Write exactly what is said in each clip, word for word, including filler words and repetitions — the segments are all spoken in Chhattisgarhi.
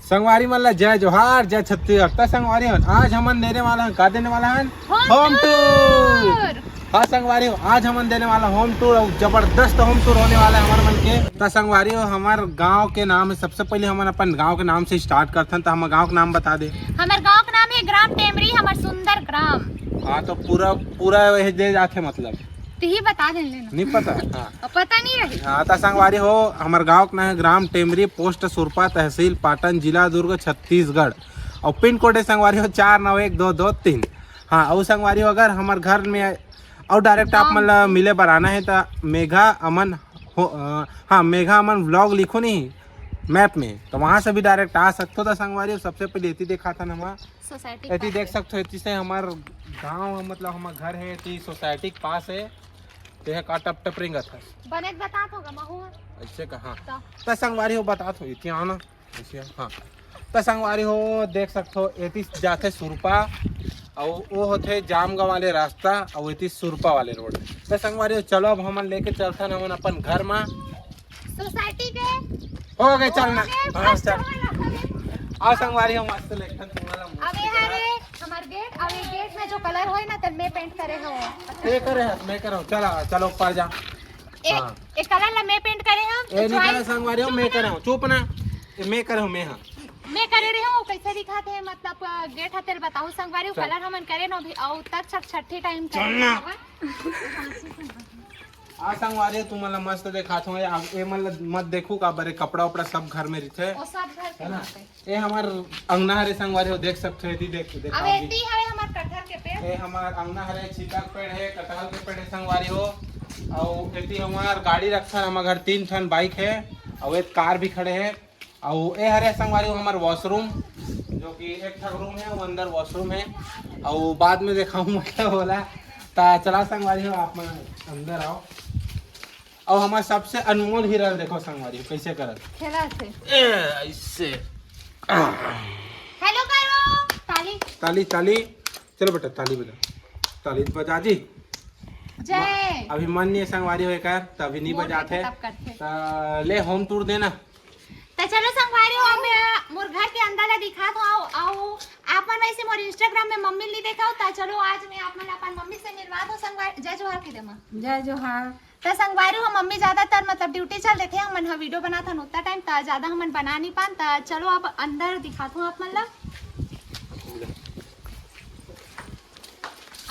संगवारी मन ला जय जोहार, जय छत्तीसगढ़। त संगवारी मन, आज हमन देने वाला हन, का देने वाला हन? Home home tour। Tour। हाँ संगवारी हो, आज हमन देने वाला home tour, अउ जबरदस्त home tour होने वाला है हमर मन के। त संगवारी हो, हमर गांव के नाम है, सबसे पहले हमन अपन गांव के नाम से start करथन। त हमर गांव के नाम बता दे। हमर गांव के नाम है ग्राम टेमरी, हमर सुंदर ग्राम। हाँ, तो पूरा, पूरा वही दे जाथे मतलब। तिही बता दे लेना। नहीं पता? हाँ। अब पता नहीं रही। हाँ, त संगवारी हो, हमर गांव के नाम है ग्राम टेमरी, पोस्ट सुरपा, तहसील पाटन, जिला दुर्ग, छत्तीसगढ़। अउ pin code है संगवारी हो चार नौ एक दो दो तीन। हाँ, अउ संगवारी हो, अगर हमर घर में अउ direct आप मन ला मिले बर आना है त मेघा अमन हो, अ, हाँ, मेघा अमन vlog लिखो नहीं map में, तो वहाँ से भी direct आ सकते हो। त संगवारी हो, सबसे पहले एती देखा था ना, सोसाइटी एती देख सकते हो, एती से हमार गांव है, मतलब हमार घर है, एती सोसाइटी के पास है। ते का टप टप रेंगत है। बने के बतात होगा महू। ऐसे कहा। तो। त संगवारी हो, बतात हो, एती आना। ऐसे, हाँ। त संगवारी हो, देख सकते हो, एती जाथे सुरपा, अउ वो होथे जामगांव वाले रास्ता, अउ एती सुरपा वाले रोड। त संगवारी हो, चलो अब हमन लेके चलथन हमन अपन घर मा। सोसाइटी के हो गए, चलना। हो गए, हाँ, first चल। वाला, अभी। आओ संगवारी हो, मस्त लेखन तुम्हारा मस्त अब ये करा। हरे हमार गेट, अब ये गेट में जो कलर होए ना, तब मैं पेंट करे हो। ये करे है, मैं करे हूँ। चला, चलो ऊपर जा। ए, हाँ। ए कलर ला मैं पेंट करे हूँ। ए, नहीं करे संगवारी हो, मैं करे हूँ। चुप ना। ए, मैं करे हूँ, मैं हाँ। मैं करे रहे हूँ, कैसे दिखाते हैं, मतलब, अ, गेट हतेल बताओ संगवारी हो, चल। कलर हमन करे ना अभी, अउ तक छठ, छठी टाइम चल ना। आ संगवारी हो, तुमन ला मस्त देखात हूँ। अब ए मन ला मत देखू, का बरे कपड़ा उपड़ा सब घर में रहिथे। वो सब घर के है ना? बात है। ए हमार अंगना हरे संगवारी हो, देख सकते हो, एती देख, देखा अब अभी। एती हवे हमार कटहल के पेड़। ए हमार अंगना हरे, छीका के पेड़ है, कटहल के पेड़ है संगवारी हो। अउ एती हमार गाड़ी रखथन, हमार घर तीन ठन बाइक है, अउ एक कार भी खड़े है। अउ ए हरे संगवारी हो हमार वॉशरूम, जो कि एक ठक रूम है, वो अंदर वॉशरूम है, अउ बाद में देखाऊँ मतलब बोला। त चला संगवारी हो, आप मन अंदर आओ। अउ हमार सबसे अनमोल हीरा ल देखो संगवारी, कैसे करत खेला थे। ए, ऐसे। हेलो करो, ताली। ताली, ताली। चलो बेटा, ताली बजा। ताली बजा जी। जय। अभी मन नहीं है संगवारी हो एकर, त अभी नहीं बजात है। तब करथे। त ले होम टूर देना। त चलो संगवारी हो, अब मैं मोर घर के अंदर ला दिखात हूँ। अउ आप मन वैसे मोर Instagram में मम्मी नहीं देखा हो, त चलो आज मैं आप मन अपन मम्मी से मिलवा दो संगवारी। जय जोहार के दे माँ। जय जोहार। त संगवारी हो, मम्मी ज्यादातर मतलब ड्यूटी चल देथे, हमन ह वीडियो बनाथन उतना टाइम, त ज्यादा हमन बना नहीं पान। त चलो अब अंदर दिखात हूँ आप मन ला।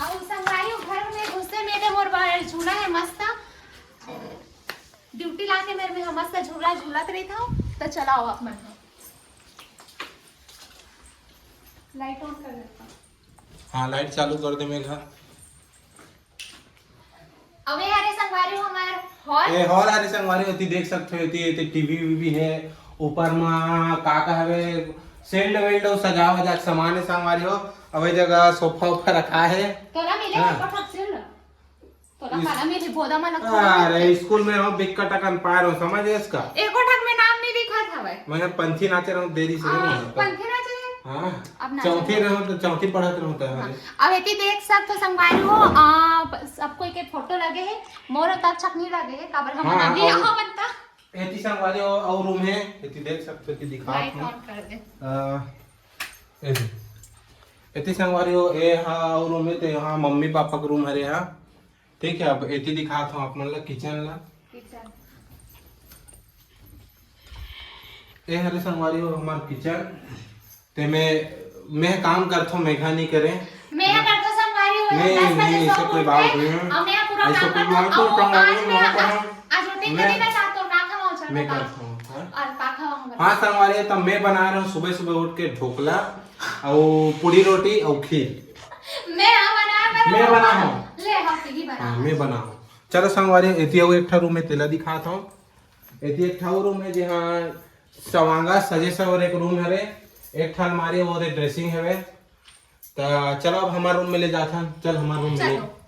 अउ संगवारी हो, घर में घुसे मेरे मोर बर झूला है मस्त, ड्यूटी लाके मेरे में हम मस्त झूला झूलत रही था। त चलाओ आप मन ह। लाइट ऑन कर देता। हाँ, लाइट चालू कर दे मेघा। अबे हरे संगवारी हो हमार हॉल। ए हॉल हरे संगवारी हो, एती देख सकते हो, एती, एती टीवी वीवी है, ऊपर मा का का हवे, सेल्ड वेल्ड अउ सजा वजा के सामान है संगवारी हो। अबे जगह सोफा वोफा रखा है। तोला मिले हाँ। एको ठक सेल्ड? तोला इस- काला मिले, बोदा मन ला अरे, स्कूल में हो, बिक्का टकन पाए रहो, समझ है इसका? एको ठक में नाम नहीं लिखा था भाई। मैं पंथी नाचे रहूं, देरी से आ, नहीं होता। पंथी नाचे? हाँ। अब ना चौथी चले। रहो तो चौथी पढ़त रहो तो हाँ। हमारे। अब एती देख सकते हो संगवारी हो, आ, सब कोई के फोटो लगे है, मोर तक छक नहीं लगे है, काबर हम हाँ, अभी और यहाँ बनता। एती संगवारी हो, और रूम है, एती देख सकते हो, एती दिखा लाइट आपको। ऑन कर दे। आ, एती। एती संगवारी हो, ए हाँ, और रूम है, तो यहाँ मम्मी पापा का रूम हरे यहाँ। ठीक है, अब एती दिखात हूँ आप मन ला किचन ला। किचन। ए हरे संगवारी हो हमार किचन। ते मैं, मैं काम करथो, मेघा नहीं करे। मैं करथो संगवारी हो, मैं, दस बजे मैं सो ऐसे कोई उठ बात के, नहीं है। और मैं पूरा ऐसे काम कोई करथो, बात नहीं, और संगवारी आज हो, मैं मैं कहा, आज रोटी मैं, करी ना साथ तो ना खाओ, चलो मैं खाओ। करथो, हाँ? और का खाओ हम हाँ, संगवारी हो, तब मैं बना रहा हूँ सुबह सुबह उठ के ढोकला, और पूड़ी रोटी, और खीर। मैं हाँ बना, मैं बना हूँ। ले, हम ही बना। हाँ, मैं बना हूँ। चलो संगवारी, एती अउ एक ठा रूम है, तेला दिखात हूँ। एती एक ठा रूम है, जहाँ सवांगा सजे सवर एक रूम हरे, एक ठा अलमारी, वो दे ड्रेसिंग हवे। त चलो अब हमार रूम में ले जात हन, चल हमार रूम में ले। चलो।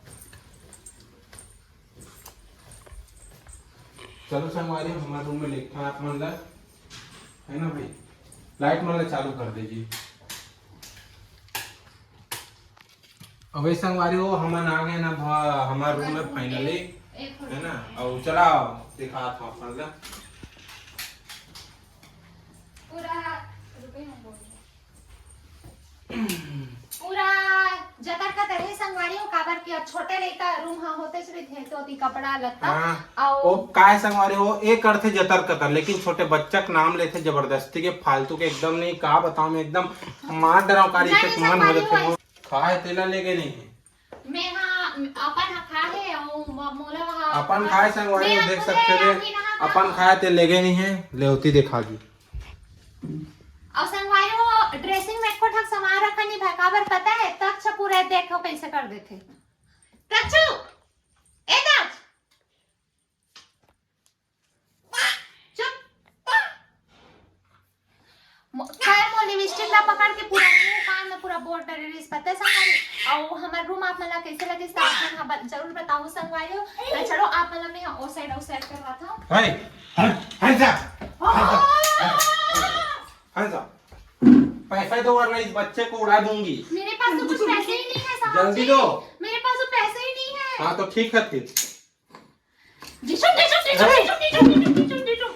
चलो संगवारी, हमार रूम में ले, आप मन ला, है ना भाई, लाइट मन ला चालू कर दे जी। अबे संगवारी हो, हमन आ गए ना भा-, हमार रूम में finally, एक है ना? और चला दिखात हूँ अपन ला। पूरा छोटे लइका रूम ह होतेच रहिथे, तो ओती कपड़ा लत्ता हाँ, अउ ओ काय संगवारी हो, ए करथे जतर कतर, लेकिन छोटे बच्चा के नाम लेथे जबरदस्ती के, फालतू के एकदम नहीं, का बताऊं मैं, एकदम मार डराव का नहीं, रिश्ते ऐसा मन हो पानी जाथे हुआ। मोर। खाए तेला लेके नहीं है। मैं हाँ, अपन हा खा है, अउ म-, मोला हा अपन खाए संगवारी मैं हो, देख खुदे सकते हो, अभी नहा अपन खा। खाए ते लेके नहीं है, ले होती दिखा दी। अउ संगवारी हो, ड्रेसिंग में एको ठक सामान रखा नहीं भाई, काबर पता है, तक छपुरा देखो कैसे कर देथे। तक्षु, ए तक्ष, चुप। मो-, खैर, मोर लिपस्टिक ला पकड़ के पूरा मुंह कान में पूरा बोर डरे रहिस, पता है संगवारी? अउ हमर रूम आप मन ला कैसे लगिस, त आप मन ह ब-, जरूर बताहू संगवारी हो। त चलो, आप मन ला मैं ह ओ साइड, ओ साइड करवात हूँ। हाय, हट, हट जा, हट जा, हट जा। पैसा दो वरना इस बच्चे को उड़ा दूंगी। मेरे पास तो कुछ पैसे ही नहीं है साहब जल्दी जी। दो। मेरे पास तो पैसे ही नहीं है। हाँ, तो ठीक है फिर। जिशु, जिशु, जिशु, अरे! जिशु, जिशु, जिशु, जिशु, जिशु।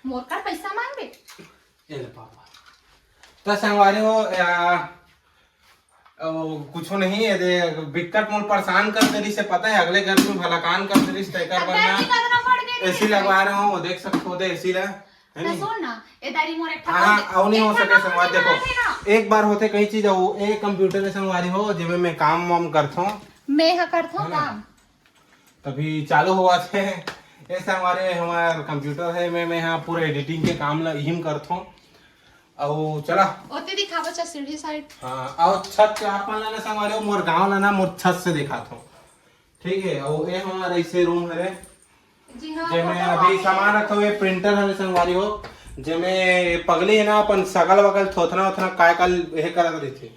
मोर कर पैसा मांग बे। ए ले पापा। तो संगवारी हो, या, ओ, कुछो नहीं है, दे, बिकट मोर परेशान कर दे रही से, पता है, अगले घर में भलाकान कर दे रही से, तेकर अब बर ना गर्मी कतना बढ़ गई है। एसी लगवा रहे हो, देख सकते हो, दे एसी ला, है तो नहीं? सुन ना, ए दारी मोर एक ठा हाँ, और दे-, अउ नहीं हो एक ठा सके और संगवारी, दे देखो, ना। एक बार होते कई चीज, वो एक कंप्यूटर में संगवारी हो, जेमे मैं काम वाम करथों। मैं हा करथों है ना? काम। तभी चालू हुआ थे। ऐसा हमारे, हमार कंप्यूटर है, मैं, मैं यहाँ पूरा एडिटिंग के काम ला इहिम करथों। अउ चला। ओते दिखावा चा सीढ़ी साइड। हाँ, अउ छत पे आप मन ला ना संगवारी हो, मोर गाँव ला ना, मोर छत से दिखाथों। ठीक है, अउ ए हमार ऐसे रूम हरे। जी हाँ, जेमे फोटो अभी वाले। सामान रखा हुआ है, प्रिंटर हरे संगवारी हो, जेमे पगली है ना, अपन सगल वगल थोथना वोथना काय काल यह करत रहिथे।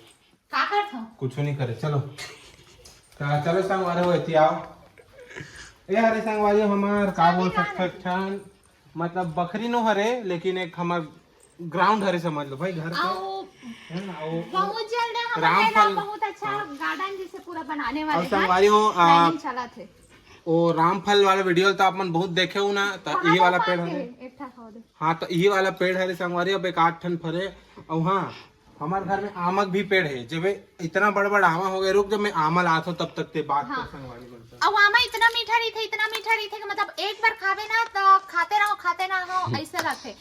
का करत हव? कुछो नहीं करे, चलो। त चलो संगवारी हो, एती आओ। ए हरे संगवारी हो, हमार का बोल सकथन, मतलब बखरी नो हरे, लेकिन एक हमार ग्राउंड हरे, समझ लो भाई, घर के। अउ है ना, अउ बहुत जल्द हम रामफल, बहुत अच्छा हाँ। गार्डन जैसे पूरा बनाने वाले हैं। संगवारी हो, आ, प्लानिंग चलत हे। ओ रामफल वाला वीडियो तो आप मन बहुत देखे हो ना, तो यही वाला पेड़ हरे। एक ठा खाओ दे। हाँ, तो यही वाला पेड़ हरे संगवारी, अब एक आठ ठन फरे। अउ हाँ, हमार घर में आमक भी पेड़ है, जब इतना बड़ बड़ आमा हो गए, रुक, जब मैं आमा लात हूँ तब तक ते बात हाँ। कर संगवारी मन से। अब आमा इतना मीठा रहिथे, इतना मीठा रहिथे कि मतलब एक बार खावे ना तो खाते रहो, खाते ना हो, ऐसे लगथे।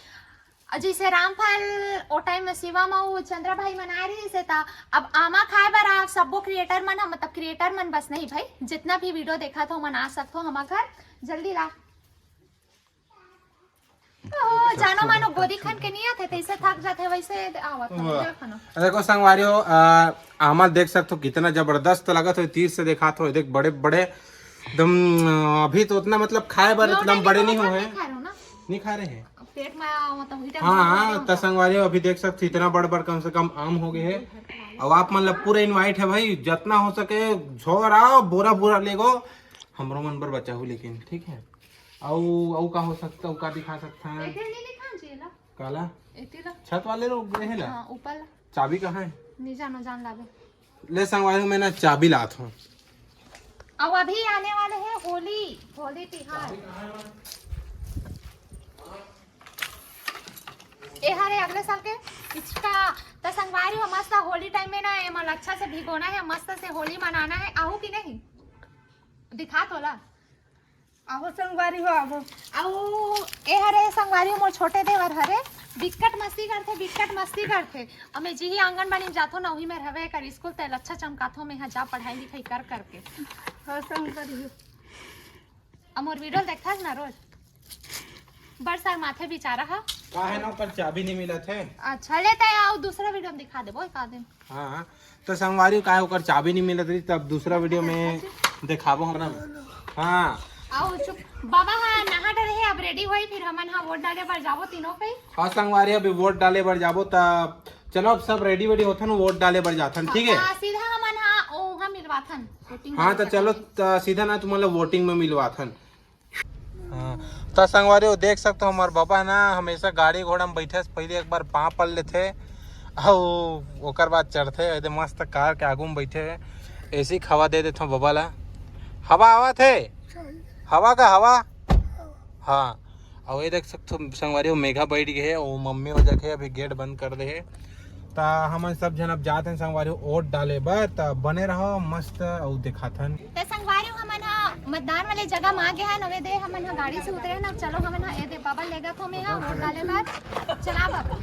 अउ जैसे रामफल ओ टाइम में शिवम अउ चंद्रा भाई मन आए रहिस हे, त अब आमा खाए बर आप सब्बो क्रिएटर मन ह, मतलब क्रिएटर मन बस नहीं भाई, जितना भी वीडियो देखत हो मन आ सकत हो हमर घर, जल्दी ला। ओ, जानो मानो गोदी खन के नहीं आथे, तैसे थक जाथे, वैसे आवत हो, वाह। जा खाना। देखो संगवारी हो, आ, आमा देख सकत हो कितना जबरदस्त लगत हो, तीर से देखात हो, देख बड़े बड़े एकदम, आ, अभी तो उतना मतलब खाए बर लो, एकदम नहीं, बड़े तो नहीं अपन हुए। नहीं खा रहे हो ना? नहीं खा रहे हैं। पेट में मतलब उल्टा हाँ, हाँ, तो संगवारी हो, अभी देख सकते हो, इतना बड़ बड़ कम से कम आम हो गए है। अब आप मन ला पूरा इनवाइट है भाई, जितना हो सके झोर आओ, बोरा बोरा ले गो, हमरो मन बर बचाहू लेकिन, ठीक है। अउ, अउ का हो सकता, अउ का दिखा सकता है? एते नहीं दिखा जी ला। काला? एते ला। छत वाले लोग रहे ला? हाँ, ऊपर ला। चाबी कहाँ है? नहीं जानो, जान लावे। ले संगवारी हो, मैं ना चाबी लात हूँ। अब अभी आने वाले हैं होली, होली तिहार। ए हरे अगले साल के पिछका। त संगवारी हो, मस्त होली टाइम में ना एमन अच्छा से भिगोना है, मस्त से होली मनाना है। आहू कि नहीं? दिखा तोला। आबो संगवारी हो, आबो। अउ ए हरे संगवारी हो, मोर छोटे देवर हरे, बिकट मस्ती करथे, बिकट मस्ती करथे। अउ मैं जिही आंगनबाड़ी में जाथो ना, उही में रहवे कर स्कूल, तेल अच्छा चमकाथो, मैं हा जा पढ़ाई लिखाई कर करके। हाँ संगवारी हो। अब मोर वीडियो देखथस ना रोज? बड़ शर्माथे बेचारा हा। काहे ना, ओकर चाबी नहीं मिलत है। अच्छा, ले ते आओ, दूसरा वीडियो में दिखा देबो एक आध दिन। हाँ, हाँ। तो संगवारी हो, काहे ओकर चाबी नहीं मिलत रही, तब दूसरा वीडियो में दिखाबो हम ना। हाँ। आओ चुप। बाबा हा नहा डरे हे, अब रेडी होई, फिर हमन हा वोट डाले बर जाबो तीनों कई। हाँ संगवारी, अभी वोट डाले बर जाबो, तब चलो अब सब रेडी वेडी होथन, वोट डाले बर जाथन, ठीक है? हाँ, सीधा हमन हा ओहा मिलवाथन, वोटिंग हाँ, करे तो चलो, खातिर। त सीधा ना तुमन ला वोटिंग में मिलवाथन। हाँ, त संगवारी हो, देख सकते हो, हमार बाबा ना हमेशा गाड़ी घोड़ा में बैठे से पहले एक बार पाँव पड़ लेथे, अउ ओकर बाद चढ़थे। एदे मस्त कार के आगू में बैठे हे, एसी के हवा दे देथो बाबा ला। हवा आवत हे? हवा का हवा? हाँ। अउ ये देख सकते हो संगवारी हो, मेघा बैठ गए हे, वो मम्मी हो जाके अभी गेट बंद कर दे हे। त हमन सब झन अब जात हन संगवारी हो वोट डाले बर, त बने रहो मस्त अउ देखाथन। त संगवारी हो हमन ह मतदान वाले जगह म आ गे हन, अवे दे हमन ह गाड़ी से उतरे हन। अब चलो हमन ह ए दे बबा लेगत हो में ह वोट डाले बर। चला बबा।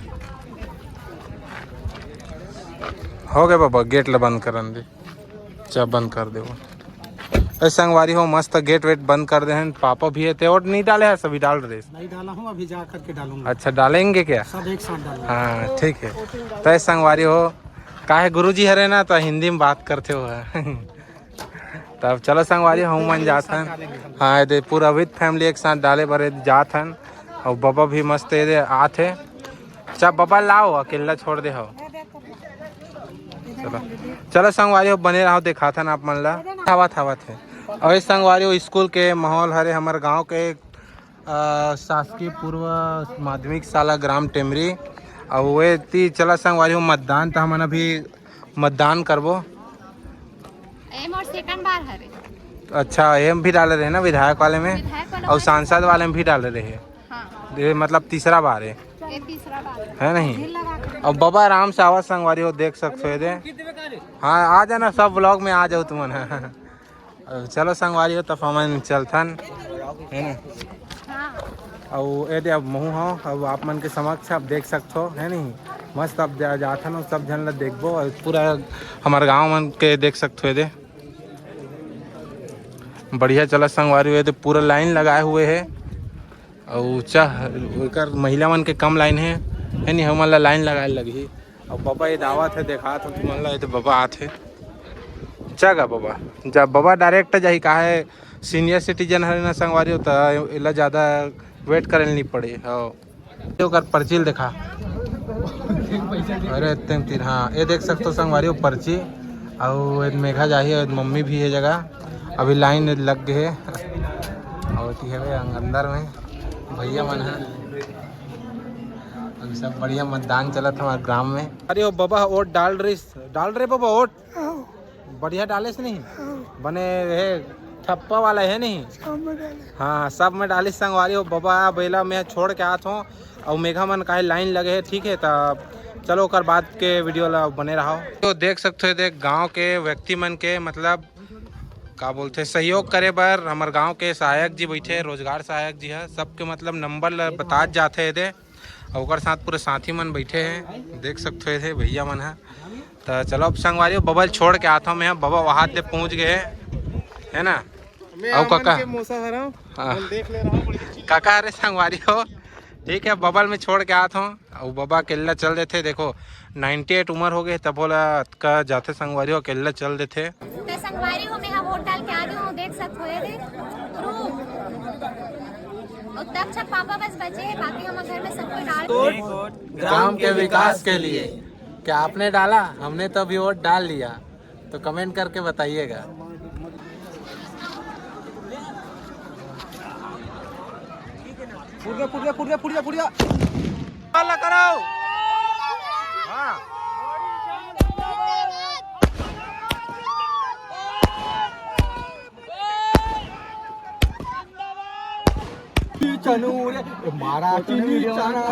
हो गए बबा, गेट ल बंद करन दे। अच्छा, बंद कर दे वो। ए संगवारी हो, मस्त गेट वेट बंद कर दे हैं। पापा भी है, ते वोट नहीं डाले है, सभी डाल रहे हैं। नहीं डाला हूँ, अभी जा करके डालूंगा। अच्छा, डालेंगे क्या? सब एक साथ डालूंगा। हाँ, ठीक है। तो ए संगवारी हो, काहे गुरुजी हरे ना, तो हिंदी में बात करते हो। तब चलो संगवारी, हम मन जात हन। हाँ, ये दे पूरा विद फैमिली एक साथ डाले बरे जात हन। और बबा भी मस्त ये दे आत है। अच्छा बबा लाओ, अकेला छोड़ दे हो। चलो, चलो संगवारी हो, बने रहो, देखाथन आप मन ला। हवा हवा थे। और इस संगवारी हो, स्कूल के माहौल हरे, हमर गांव के अ, शासकीय पूर्व माध्यमिक शाला ग्राम टेमरी। अउ ए ती चला संगवारी हो, मतदान त हमन अभी मतदान करबो। ए मोर सेकंड बार हरे। अच्छा, एम भी डाले रहे ना विधायक वाले में, विधायक वाला अउ में। सांसद वाले में भी डाले रहे। हाँ। ये मतलब तीसरा बार है, ये तीसरा बार है। है नहीं? अब बबा आराम से आवाज संगवारी हो, देख सकते हो दे। हाँ, आ जाना, सब व्लॉग में आ जाओ तुमन। अब चलो संगवारी हो, तब हमन चलथन, है ना? हाँ। अउ ए दे अब महू हो, अब आप मन के समक्ष आप देख सकथो, है नहीं? मस्त अब जा, जाथन, अउ सब झन ला देखबो, अउ पूरा हमर गांव मन के देख सकथो ए दे। बढ़िया चला संगवारी हो, ए दे पूरा लाइन लगाए हुए है। अउ चा, ओकर महिला मन के कम लाइन हे, है नी, हमन ला लाइन लगाए लगही। अउ बबा ये दावत हे, देखात हो तुमन ला, ये तो बबा आत हे। चा गा बबा, जा बबा डायरेक्ट जाही, काहे सीनियर सिटीजन हरे ना संगवारी हो, त एला ज्यादा वेट करे ल नहीं पड़े। हाँ, ये ओकर पर्ची ल देखा। अरे इतने तीर, हाँ, ये देख सकते हो संगवारी हो पर्ची। अउ ये मेघा जाही, अउ मम्मी भी ये जगह अभी लाइन लग गए हे। अउ एती हवे अंदर में भैया मन ह। अभी सब बढ़िया मतदान चलत हमारे ग्राम में। अरे ओ बबा वोट डाल रही, डाल रहे बबा वोट। बढ़िया डाले से नहीं? बने हे ठप्पा वाला है नहीं? सब में डाले। हाँ, सब में डाली संगवारी हो। बबा बेला में छोड़ के आत हो, अउ मेघा मन काहे लाइन लगे है, ठीक है। त चलो ओकर बाद के वीडियो ला बने रहो। तो देख सकते हो, देख गांव के व्यक्ति मन के मतलब का बोलते सहयोग करे बर हमर गांव के सहायक जी बैठे, रोजगार सहायक जी है, सबके मतलब नंबर ल बतात जाते है दे। अउ ओकर साथ पूरे साथी मन बैठे हैं, देख सकते हो ये भैया मन ह। त चलो अब संगवारी हो, बबा ल छोड़ के आत हूँ मैं, बबा वहां ले पहुंच गए हैं, है ना? मैं अउ आमन काका? के मौसा हरा हूँ, हाँ। हम देख ले रहा हूँ, बड़ी अच्छी काका, अरे संगवारी हो, ठीक है, बबा ल मैं छोड़ के आत हूँ। अउ बबा अकेला चल देथे, देखो नाइंटी एट उम्र हो गए, तब बोला का जाथे संगवारी हो, अकेला चल देथे। ते संगवारी हो, मैं हा वोट डाल के आ गई हूँ, देख सकते हो ये दे। रूप। और तब अच्छा पापा बस बचे हैं, बाकी हम घर में सबको डाल गांव के विकास के लिए। क्या आपने डाला? हमने तो अभी वोट डाल लिया, तो कमेंट करके बताइएगा। फुट गया, फुट गया, फुट गया, फुट गया, फुट गया। वाला करो। हाँ। चनू रे, मारा चीनी चना।